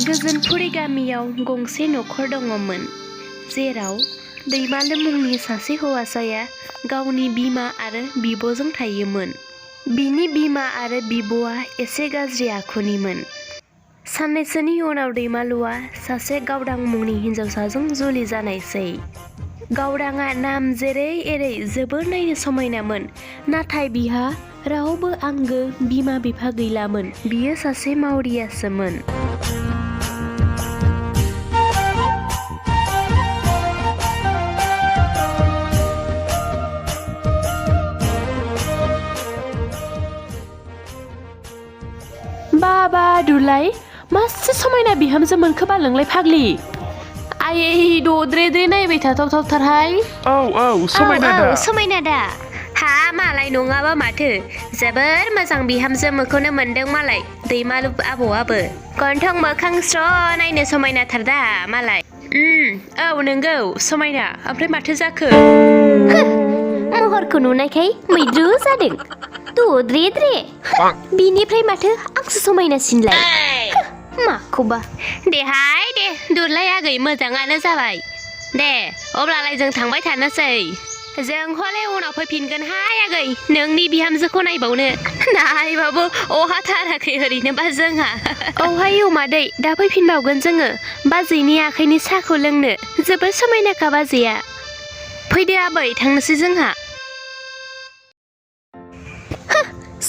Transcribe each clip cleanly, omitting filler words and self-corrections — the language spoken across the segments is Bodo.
गोजोनपुरि गामियाव गंसे नखर दङमोन, जेराव दैमालु मुंनि सासे हौवासाया गावनि बिमा आरो बिब'जों थायोमोन। बिनि बिमा आरो बिब'आ एसे गाज्रि आखुनिमोन। साननैसोनि उनाव दैमालुआ सासे गावदां मुंनि हिन्जावसाजों जुलि जानायसै। गावदांआ नाम जेरै एरै जोबोर नायनो समायनामोन, नाथाय बिहा रावबो आंगो बिमा बिफा गैलामोन। बियो सासे मावरियासोमोन। बाबा दुलाय मासे समायना बिहामजो मोनखो बालनोंलाय फाग्लि। आयै दद्रे द्रे नायबाय थाथावथावथारहाय। औ समायना दा। समायना दा। हा मालाय नङाबा माथो, जोबोर मोजां बिहामजो मोखौनो मोनदों मालाय दैमालु आबौआबो। गन्थं मोखां स्र नायनो समायनाथार दा मालाय। औ नंगौ समायना, ओमफ्राय माथो जाखो? महरखौ नुनायखाय मैद्रु जादों। दद्रे द्रे। बिनिफ्राय माथो आंसो समायनासिनलाय। माखौबा। देहाय दे दुरलाय आगै, मोजाङानो जाबाय। दे अब्लालाय जों थांबाय थानोसै। जों हले उनाव फैफिनगोनहाय आगै नोंनि बिहामजोखौ नायबावनो। नायबाबो अहाथाराखै ओरैनोबा जोंहा। औहाय मादै, दा फैफिनबावगोन जोङो बाजैनि आखाइनि साहाखौ लोंनो। जोबोर समायनाखा बाजैया। फैदो आबै थांनोसै जोंहा।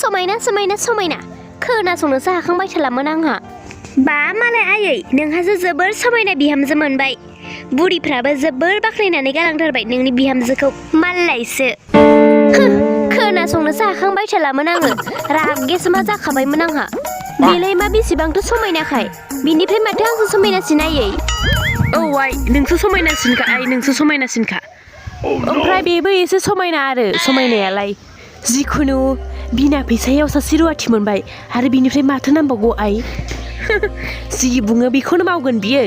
समायना समायना समायना, खोनासंनोसो हाखांबाय थालामोन आंहा। बा मालाय आयै, नोंहासो जोबोर समायना बिहामजो मोनबाय। बुरिफ्राबो जोबोर बाख्नायनानै गालांथारबाय नोंनि बिहामजोखौ मालायसो। खोनासंनोसो हाखांबाय थालामोन आङो, रागेसो मा जाखाबायमोन आंहा। बेलाय मा बेसेबांथ' समायनाखाय, बिनिफ्राय माथो आंसो समायनासिन आयै। औ आइ, नोंसो समायनासिनखा आइ, नोंसो समायनासिनखा। ओमफ्राय बेबो एसे समायना आरो समायनायालाय। जिखुनु बिना फैसायाव सासे रुवाथि मोनबाय, आरो बिनिफ्राय माथो नांबावगौ आइ। जि बुङो बेखौनो मावगोन बियो।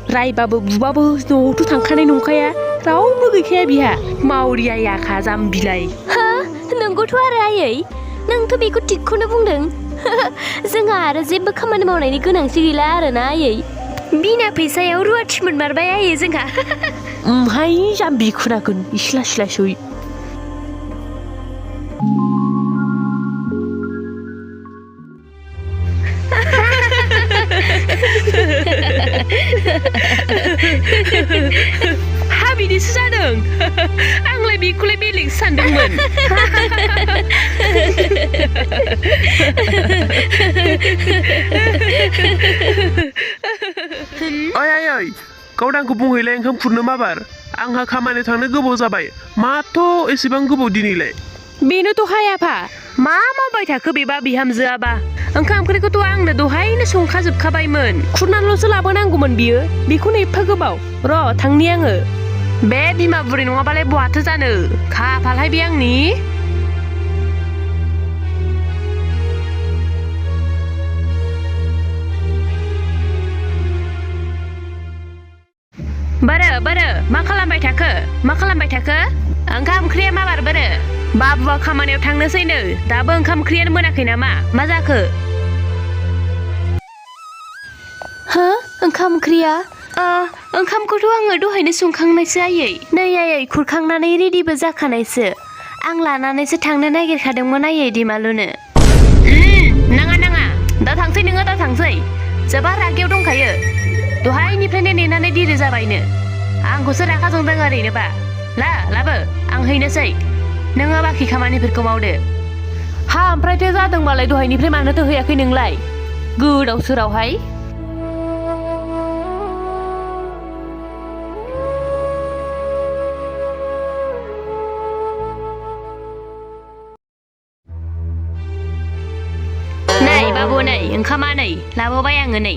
रायबाबो बुबाबो न'आवथ' थांखानाय नंखाया, रावबो गैखाया बिहा। मावरिया याखा जाम्बिलाय। हा नंगौथ' आरो आयै, नोंथ' बेखौ थिगखौनो बुंदों। जोंहा आरो जेबो खामानि मावनायनि गोनांथि गैला आरोना आयै। बिना फैसायाव रुवाथि मोनमारबाय आयै जोंहा। हाय जाम्बि खुनागोन इस्ला स्लासै। हा बिदिसो जादों। आंलाय बेखौलाय बेलेगसो सानदोंमोन। ओइ गावदांखौ बुंहैलाय ओंखाम खुरनो माबार। आंहा खामानि थांनो गोबाव जाबाय। माथ' एसेबां गोबाव दिनैलाय? बेनोथ' हायाफा, मा मावबाय थाखो बेबा बिहामजोआबा। ओंखाम ओंख्रिखौथ' आंनो दहायनो संखाजोबखाबायमोन, खुरनानैल'सो लाबोनांगौमोन बियो। बेखौनो एफा गोबाव। र' थांनि आङो। बे बिमा बुरि नङाबालाय बहाथो जानो, खाफालहाय बे आंनि। बोरो मा खालामबाय थाखो? ओंखाम ओंख्रिया माबार बोरो? बाबुआ खामानियाव थांनोसैनो, दाबो ओंखाम ओंख्रियानो मोनाखै नामा? मा जाखो? हो ओंखाम ओंख्रिया? ओंखामखौथ' आङो दहायनो संखांनायसो आयै। नै आयै खुरखांनानै रेडिबो जाखानायसो। आं लानानैसो थांनो नागिरखादोंमोन आयै दैमालुनो। नाङा, दा थांसै नोङो, दा थांसै। जोबा रागायाव दंखायो। दहायनिफ्रायनो नेनानै दिरि जाबायनो। आंखौसो रागा जोंदों ओरैनोबा। लाबो आं हैनोसै। नोङो बाखि खामानिफोरखौ मावदो। हा ओमफ्रायथो जादोंबालाय दहायनिफ्राय मानोथो हैयाखै नोंलाय? गोदाव सोरावहाय। नै बाबु नै ओंखामा नै लाबोबाय आङो नै।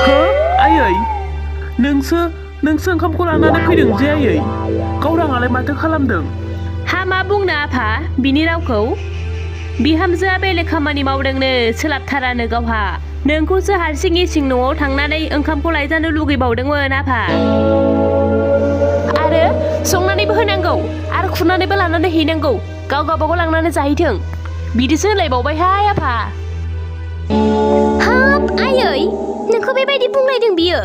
हो आयै, नोंसो ओंखामखौ लानानै फैदों जे आयै? गावदांआलाय माथो खालामदों? हा मा बुंनो आफा बिनि रावखौ? बिहामजोआ बेलेग खामानि मावदोंनो, सोलाबथारानो गावहा। नोंखौसो हारसिं इसिं न'आव थांनानै ओंखामखौ लायजानो लुगैबावदोंमोन आफा। आरो संनानैबो होनांगौ, आरो खुरनानैबो लानानै हैनांगौ। गावबागाव लांनानै जाहैथों, बिदिसो होनलायबावबायहाय आफा। हाब आयै, नोंखौ बेबायदि बुंलायदों बियो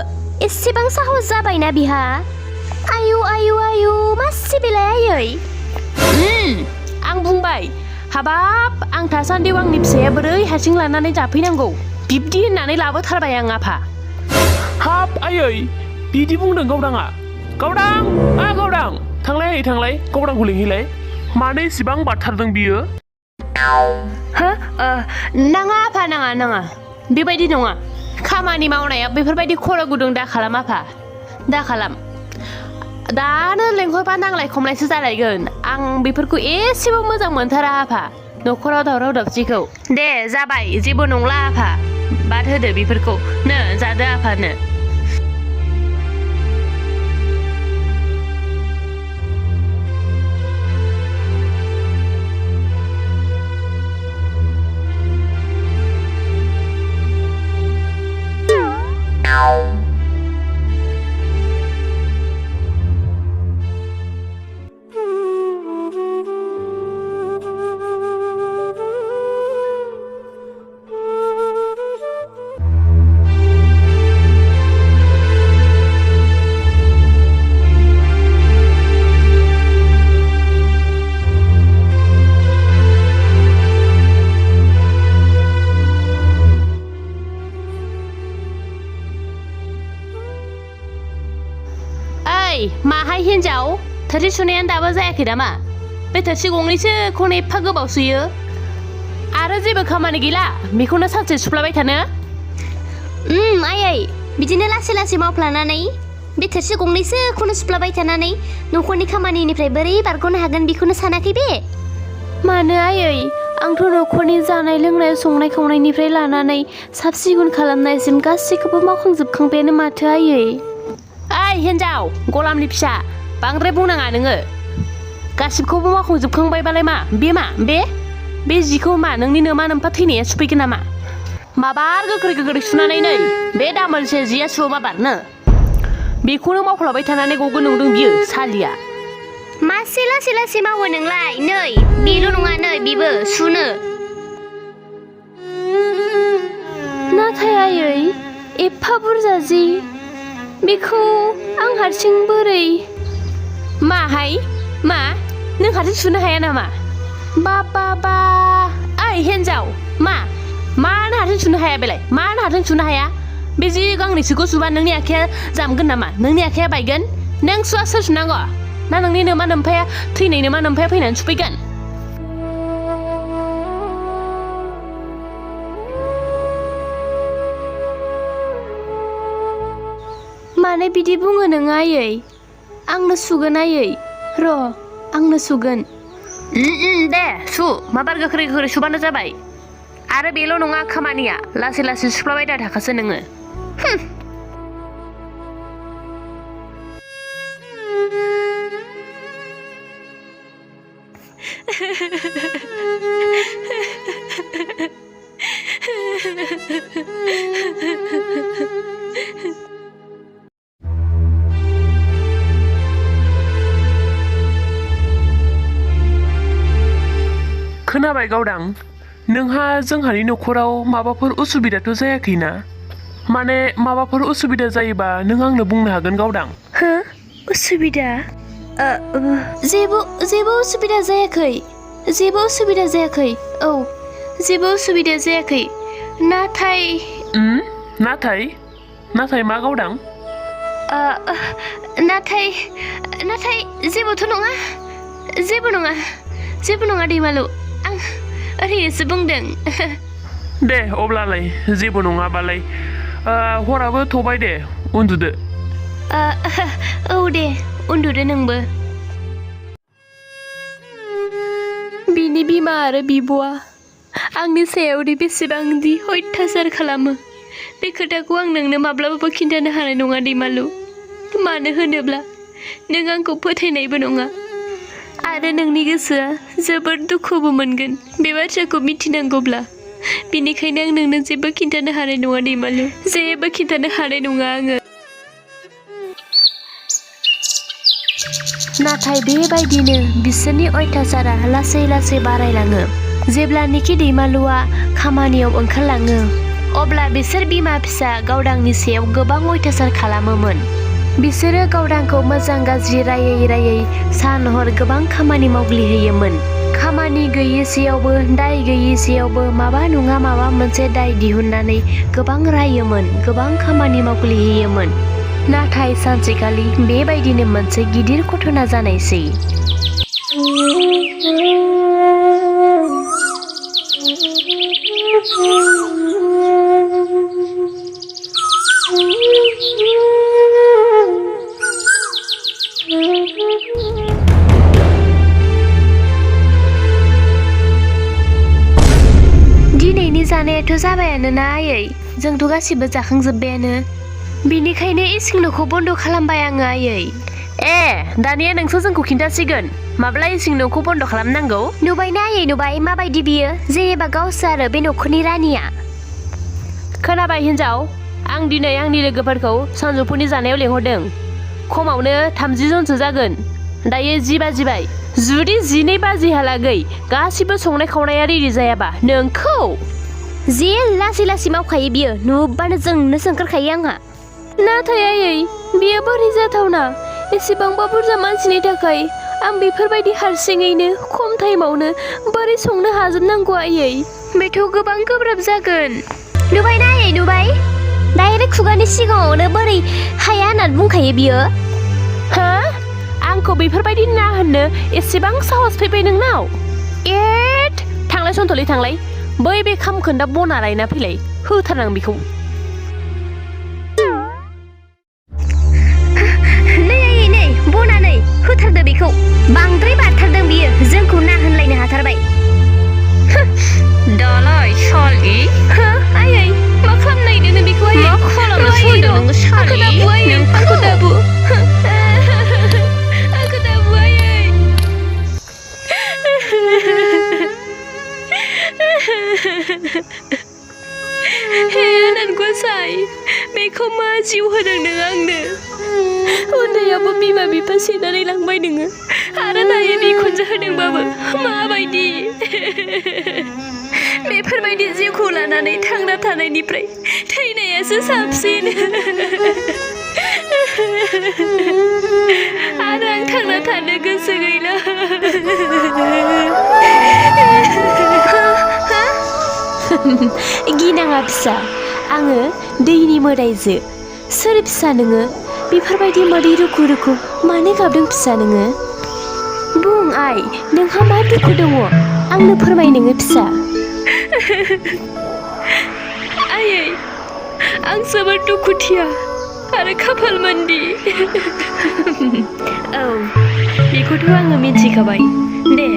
एसेबां साहस जाबायना बिहा आयु आयु आयु मासे बेलाय आयै आं बुंबाय हाबाब आं थासान्दियाव आंनि फिसाया बोरै हारसिं लानानै जाफैनांगौ बिब्दि होननानै लाबोथारबाय आं आफा हाब आयै बिदि बुंदों गावदाङा गावदां गावदां थांलाय गावदांखौ लिंहैलाय मानो इसेबां बाथारदों बियो हो नाङा आफा नाङा बेबायदि नङा खामानि मावनाया बेफोरबायदि खर' गुदुं दा खालाम आफा दा खालाम दानो लेंहरबा नांलाय खमलायसो जालायगोन आं बेफोरखौ एसेबो मोजां मोनथारा आफा न'खराव दावराव दावसिखौ दे जाबाय जेबो नंला आफा बाद होदो बेफोरखौ नो जादो आफानो माहाय हिन्जाव थोरसि सुनायानो दाबो जायाखै नामा बे थोरसि गंनैसोखौनो एफा गोबाव सुयो आरो जेबो खामानि गैला बेखौनो सानसे सुफ्लाबाय थानो आयै बिदिनो लासै लासै मावफ्लानानै बे थोरसि गंनैसोखौनो सुफ्लाबाय थानानै न'खरनि खामानिनिफ्राय बोरै बारग'नो हागोन बेखौनो सानाखै बे मानो आयै आंथ' न'खरनि जानाय लोंनाय संनाय खावनायनिफ्राय लानानै साब सिखोन खालामनायसिम गासैखौबो मावखांजोबखांबायानो माथो आयै ओइ हिन्जाव गलामनि फिसा बांद्राय बुंनाङा नोङो गासिबखौबो मावखांजोबखांबायबालाय बे जिखौ मा नोंनि नोमा नोम्फा थैनाया सुफैगोन नामा माबार गोख्रै सुनानै नै बे दामोलसे जिया सुयो माबारनो बेखौनो मावफ्लाबाय थानानै गगोन नंदों बियो सालिया मासे लासै लासै मावो नोंलाय नै बेल' नङा नै बेबो सुनो नाथाय आयै एफा बुरजा जि बेखौ आं हारसिं बोरै माहाय मा नों हारसिं सुनो हाया नामा बा ओइ हिन्जाव मानो हारसिं सुनो हाया बेलाय मानो हारसिं सुनो हाया बे जि गांनैसोखौ सुबा नोंनि आखाया जामगोन नामा नोंनि आखाया बायगोन नों सुवा सोर सुनांगौ ना नोंनि नोमा नोम्फाया थैनाय नोमा नोम्फाया फैनानै सुफैगोन मानो बिदि बुङो नोङो आयै आंनो सुगोन आयै र' आंनो सुगोन दे सु माबार गोख्रै सुबानो जाबाय आरो बेल' नङा खामानिया लासै लासै सुफ्लाबाय दा थाखासो नोङो खोनाबाय गावदां नोंहा जोंहानि न'खराव माबाफोर उसुबिदाथ' जायाखैना माने माबाफोर उसुबिदा जायोबा नों आंनो बुंनो हागोन गावदां हो उसुबिदा जेबो उसुबिदा जायाखै औ जेबो उसुबिदा जायाखै नाथाय मा गावदां नाथाय जेबोथ' नङा जेबो नङा दैमालु आं ओरैनोसो बुंदों दे अब्लालाय जेबो नङाबालाय हराबो थबाय दे उन्दुदो औ दे उन्दुदो नोंबो बिनि बिमा आरो बिब'आ आंनि सायावदि बेसेबांदि अयथासार खालामो बे खोथाखौ आं नोंनो माब्लाबाबो खिन्थानो हानाय नङा दैमालु मानो होनोब्ला नों आंखौ फोथायनायबो नङा आरो नोंनि गोसोआ जोबोद दुखुबो मोनगोन बे बाथ्राखौ मिथिनांगौब्ला बेनिखायनो आं नोंनो जेबो खिन्थानो हानाय नङा दैमालु जेबो खिन्थानो हानाय नङा आङो नाथाय बेबायदिनो बिसोरनि अयथासारा लासै लासै बारायलाङो जेब्लानोखि दैमालुआ खामानियाव ओंखारलाङो अब्ला बिसोर बिमा फिसा गावदांनि सायाव गोबां अयथासार खालामोमोन। बिसोरो गावदांखौ मोजां गाज्रि रायै रायै सान हर गोबां खामानि मावग्लिहोयोमोन। खामानि गैयैसेयावबो दाय गैयैसेयावबो माबा नङा माबा मोनसे दाय दिहुननानै गोबां रायोमोन, गोबां खामानि मावग्लिहोयोमोन। नाथाय सानसेखालि बेबायदिनो मोनसे गिदिर घटना जानायसै। दिनैनि जानायाथ' जाबायानो ना आयै, जोंथ' गासिबो जाखांजोब्बायानो। बिनिखायनो इसिं न'खौ बन्द' खालामबाय आङो आयै। ए दानिया नोंसो जोंखौ खिन्थासिगोन माब्ला इसिं न'खौ बन्द' खालामनांगौ। नुबायना आयै नुबाय माबायदि बियो, जेनेबा गावसो आरो बे न'खरनि रानिया। खोनाबाय हिन्जाव, आं दिनै आंनि लोगोफोरखौ सानजौफुनि जानायाव लेंहरदों। खमावनो 30 जनसो जागोन। दायो 10 बाजिबाय। जुदि 12 बाजिहालागै गासिबो संनाय खावनाया रेडि जायाबा नोंखौ जे लासै लासै मावखायो बियो, नुबानो जोंनो सोंखारखायो आंहा। नाथाय आयै बियो बोरै जाथावना? एसेबांबा बुरजा मानसिनि थाखाय आं बेफोरबायदि हारसिङैनो खम टाइमावनो बोरै संनो हाजोबनांगौ आयै? बेथ' गोबां गोब्राब जागोन। नुबायना आयै नुबाय, डाइरेक्ट खुगानि सिगाङावनो बोरै हाया होननानै बुंखायो बियो। हा? आंखौ बेफोरबायदि ना होननो एसेबां साहस फैबाय नोंनाव? एट थांलाय सन्थ'लै थांलाय, बै बे खामखोन्दा बना लायना फैलाय, होथारनां बेखौ। नै आयै नै बना नै होथारदो बेखौ, बांद्राय बारथारदों बियो, जोंखौ ना होनलायनो हाथारबाय। दालाय सालि आयै मा खालामनो नागिरदों नों बेखौ? मा खालामनो सानदों नोङो सालि? आंखौ दाबु आयै। हे आनान गसाइ, बेखौ मा जिउ होदों नों आंनो? उन्दैयावबो बिमा बिफा सेनानै लांबाय नोङो, आरो दायो बिखुनजो होदोंबाबो माबायदि? बेफोरबायदि जिउखौ लानानै थांना थानायनिफ्राय थैनायासो साबसिन। आरो आं थांना थानो गोसो गैला। गिनाङा फिसा, आङो दैनि मोदायजो। सोर फिसा नोङो? बेफोरबायदि मोदै रुखु रुखु मानो गाबदों फिसा नोङो? बुं आइ, नोंहा मा दुखु दङ? आंनो फोरमाय नोङो फिसा। आयै आं जोबोद दुखुथिया आरो खाफाल मोनदि। औ बेखौथ' आङो मिथिखाबाय। दे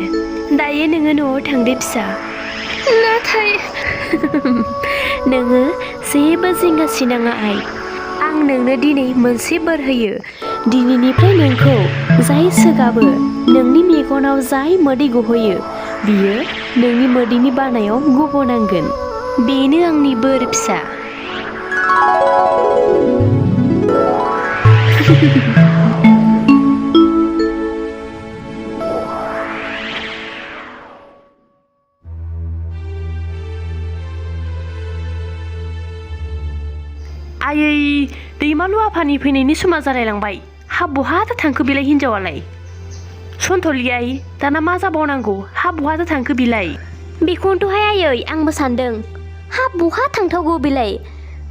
दायो नोङो न'आव थांदो फिसा। नाथाय नोङो जेबो जिंगासिनाङा आइ, आं नोंनो दिनै मोनसे बोर होयो। दिनैनिफ्राय नोंखौ जाय सोगाबो, नोंनि मेगनाव जाय मोदै गहोयो, बियो नोंनि मोदैनि बानायाव गबोनांगोन। बेनो आंनि बोर फिसा। आयै दैमालु आफानि फैनायनि समा जालायलांबाय। हा बहाथो थांखो बेलाय हिन्जावालाय? सन्थ'लि आइ, दाना मा जाबावनांगौ? हा बहाथो थांखो बिलाय? बेखौनोथ'हाय आयै आंबो सानदों, हा बहा थांथावगौ बेलाय?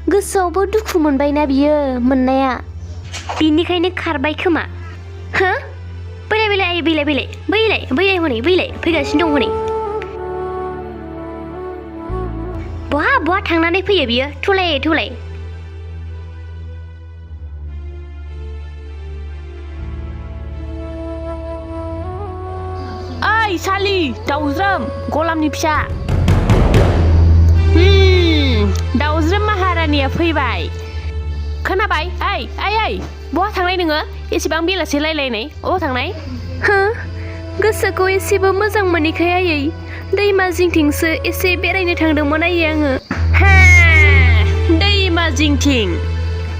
गोसोआवबो दुखु मोनबायना बियो मोननाया, बिनिखायनो खारबाय खोमा। हो बैलाय बैलाय आयै बैलाय बैलाय बैलाय बैलाय हनै बैलाय फैगासिनो दं हनै। बहा बहा थांनानै फैयो बियो? थौलाय थौलाय। ओइ सालि दाउज्रोम गलामनि फिसा, दाउज्रोम महारानिया फैबाय। खोनाबाय? ओइ ओइ ओइ बहा थांनाय नोङो? एसेबां बेलासि लायलायनाय, अबाव थांनाय? हो गोसोखौ एसेबो मोजां मोनैखाय आयै दैमा जिंथिंसो एसे बेरायनो थांदोंमोन आयै आङो। हे दैमा जिंथिं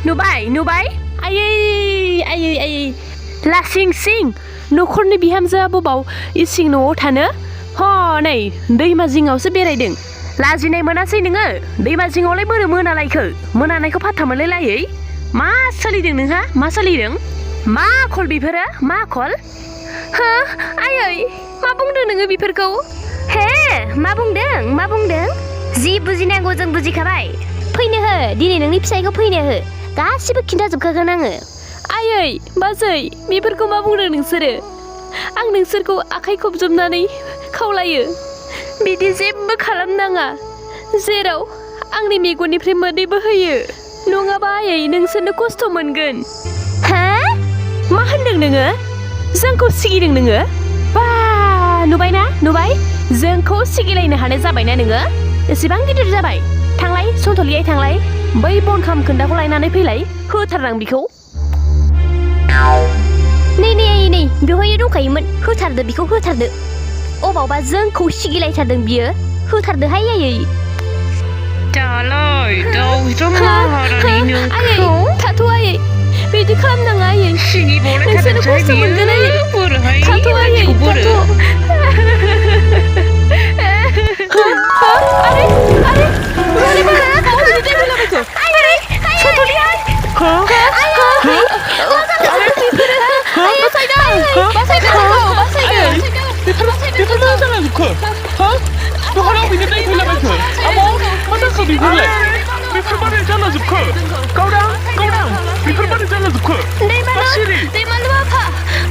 नुबाय नुबाय? आयै आयै आयै लासिं सिं, न'खरनि बिहामजोआ बबाव इसिं न'आव थानो? ह नै दैमा जिङावसो बेरायदों। लाजिनाय मोनासै नोङो दैमा जिङावलाय बोरो मोनालायखो मोनानायखौ फात्ता मोनलायलायै मा सोलिदों नोंहा मा सोलिदों मा आखल बेफोरो मा आखल हो आयै मा बुंदों नोङो बेफोरखौ हे मा बुंदों जि बुजिनांगौ जों बुजिखाबाय फैनो हो दिनै नोंनि फिसायखौ फैनो हो गासिबो खिन्थाजोबखागोन आङो आयै बाजै बेफोरखौ मा बुंदों नोंसोरो आं नोंसोरखौ आखाइ खबजोबनानै खावलायो बिदि जेबो खालामनाङा जेराव आंनि मेगननिफ्राय मोदै बोहैयो नङाबा आयै नोंसोरनो खस्थ' मोनगोन हा मा होनदों नोङो जोंखौ सिगिदों नोङो बा नुबाय जोंखौ सिगिलायनो हानाय जाबायना नोङो एसेबां गिदिर जाबाय थांलाय सन्थलियाय थांलाय बै बन खाम खोन्दाखौ लायनानै फैलाय होथारनां बिखौ नै बेवहायनो दंखायोमोन होथारदो बिखौ होथारदो अबावबा जोंखौ सिगिलायथारदों बियो होथारदोहाय आयै दालाय दाउजों महारानि आयै नोंखौ थाथ' आयै बिदि खालामनाङा आयै नोंसोरनो खस्थ' मोनगोन आयै थाथ' आयै थाथ' आरे माने बबेनि दै फैलाबायखो आयै सन्थलियाय बेफोर मा जालांजोबखो दखानाव बिनो दै फैलाबायखो आबौ मा जाखो बेफोरलाय बेफोर मारै जालांजोबखो गावदां बेफोर मारै जालांजोबखो दैमालु आफा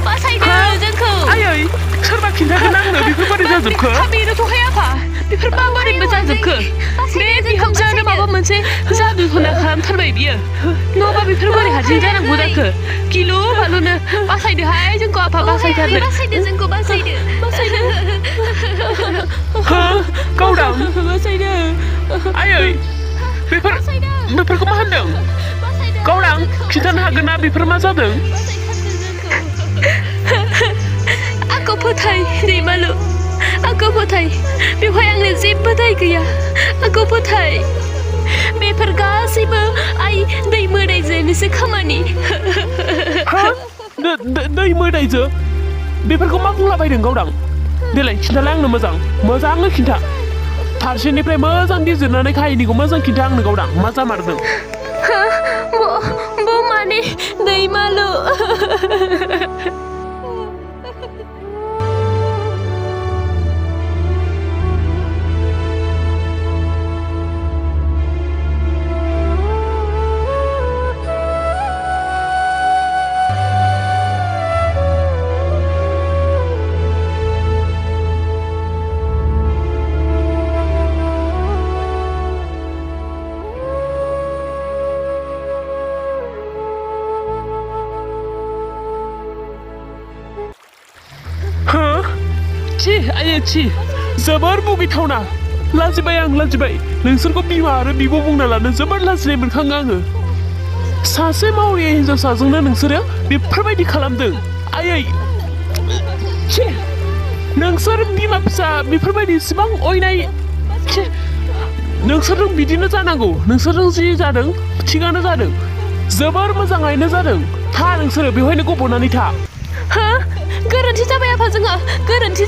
बासायदो जोंखौ आयै सोरबा खिन्थागोन आंनो बेफोर मारै जाजोबखो बेनोथ'हाय आफा बेफोर माबोरैबो जाजोबखो बे बिहामजोआनो माबा मोनसे जादु होना खालामथारबाय बियो नङाबा बेफोर बोरै हारसिं जानांगौ जाखो गिलु बालुनो बासायदोहाय जोंखौ आफा बासायथारदो बासायदो जोंखौ बासायदो गावदां बासायदो आयै बेफोरखौ मा होनदों गावदां खिन्थानो हागोन ना बेफोर मा जादों आंखौ फोथाय दैमालु आंखौ फोथाय बेवहाय आंनो जेबो दाय गैया आंखौ फोथाय बेफोर गासैबो दै मोदायजोनिसो खामानि दै मोदायजो बेफोरखौ मा बुंलाबायदों गावदां देलाय खिन्थालाय आंनो मोजाङै खिन्था फारसेनिफ्राय मोजां बिजिरनानै काहिनिखौ मोजां खिन्था आंनो गावदां मा जामारदों माने दैमालु आयै जोबोर मुगैथावना लाजिबाय नोंसोरखौ बिमा आरो बिब' बुंना लानो जोबोर लाजिनाय मोनखाङो आङो सासे मावरिया हिनजावसाजोंनो नोंसोरो बेफोरबायदि खालामदों आयै नोंसोर बिमा फिसा बेफोरबायदि इसिबां अयनाय नोंसोरजों बिदिनो जानांगौ नोंसोरजों जि जादों थिगानो जादों जोबोर मोजाङैनो जादों था नोंसोरो बेवहायनो गब'नानै था गोरोन्थि जाबाय आफा जोंहा गोरोन्थि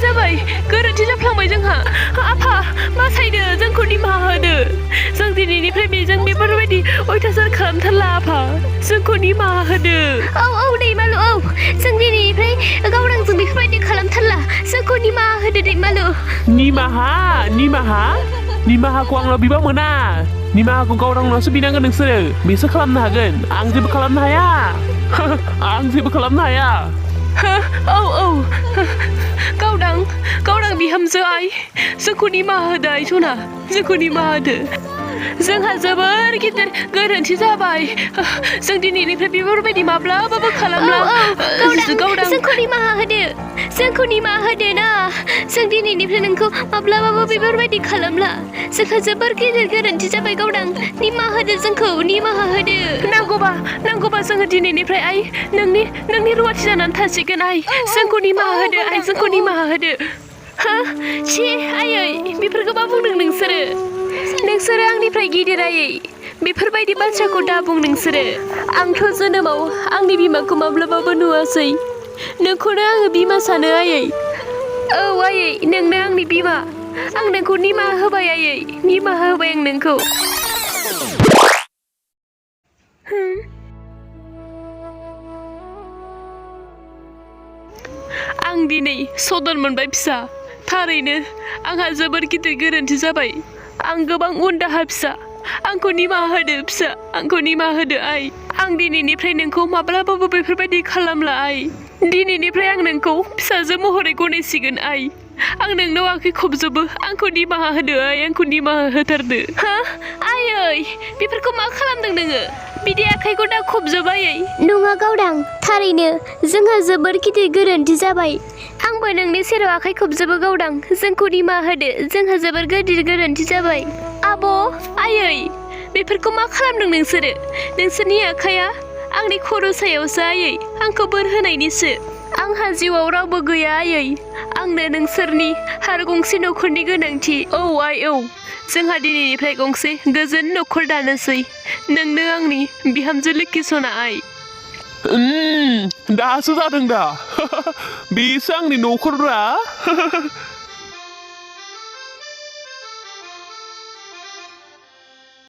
जाफ्लांबाय जोंहा आफा बासायदो जोंखौ निमाहा होदो जों दिनैनिफ्राय बेजों बेफोरबायदि अयथासार खालामथारला आफा जोंखौ निमाहा होदो औ दैमालु औ जों दिनैनिफ्राय गावदांजों बेफोरबायदि खालामथारला जोंखौ निमाहा होदो दैमालु निमाहाखौ आंनाव बिबा मोना निमाहाखौ गावदांनावसो बिनांगोन नोंसोरो बेसो खालामनो हागोन आं जेबो खालामनो हाया औ गावदां बिहामजो आइ जोंखौ निमाहा होदो आइ सना जोंखौ निमाहा होदो जोंहा जोबोर गिदिर गोरोन्थि जाबाय जों दिनैनिफ्राय बेफोरबायदि माब्लाबाबो खालामला गावदां जोंखौ निमाहा होदो ना जों दिनैनिफ्राय नोंखौ माब्लाबाबो बेफोरबायदि खालामला जोंहा जोबोर गिदिर गोरोन्थि जाबाय गावदां निमाहा होदो जोंखौ निमाहा होदो नांगौबा जोङो दिनैनिफ्राय आइ नोंनि रुवाथि जानानै थासिगोन आइ जोंखौ निमाहा होदो आइ जोंखौ निमाहा होदो आयै बेफोरखौ मा बुंदों नोंसोरो आंनिफ्राय गिदिर आयै बेफोरबायदि बाथ्राखौ दा बुं नोंसोरो आंथ' जोनोमाव आंनि बिमाखौ माब्लाबाबो नुवासै नोंखौनो आङो बिमा सानो आयै औ आयै नोंनो आंनि बिमा आं नोंखौ निमाहा होबाय आयै निमाहा होबाय आं नोंखौ आं दिनै सदन मोनबाय फिसा थारैनो आंहा जोबोर गिदिर गोरोन्थि जाबाय आं गोबां उन दाहा फिसा आंखौ निमाहा होदो फिसा आंखौ निमाहा होदो आइ आं दिनैनिफ्राय नोंखौ माब्लाबाबो बेफोरबायदि खालामला आइ दिनैनिफ्राय आं नोंखौ फिसाजो महरै गनायसिगोन आइ आं नोंनाव आखाइ खबजोबो आंखौ निमाहा होदो आइ आंखौ निमाहा होथारदो हा आयै बेफोरखौ मा खालामदों नोङो बिदि आखाइखौ दा खबजोब आयै नङा गावदां थारैनो जोंहा जोबोर गिदिर गोरोन्थि जाबाय आंबो नोंनि सेराव आखाइ खबजोबो गावदां जोंखौ निमाहा होदो जोंहा जोबोर गिदिर गोरोन्थि जाबाय आब' आयै बेफोरखौ मा खालामदों नोंसोरो नोंसोरनि आखाइया आंनि खर' सायावसो आयै आंखौ बोर होनायनिसो आंहा जिउआव रावबो गैया आयै आंनो नोंसोरनि आरो गंसे न'खरनि गोनांथि औ आइ औ जोंहा दिनैनिफ्राय गंसे गोजोन न'खर दानोसै नोंनो आंनि बिहामजो लोखि सना आइ दासो जादों दा बेसो आंनि न'खरब्रा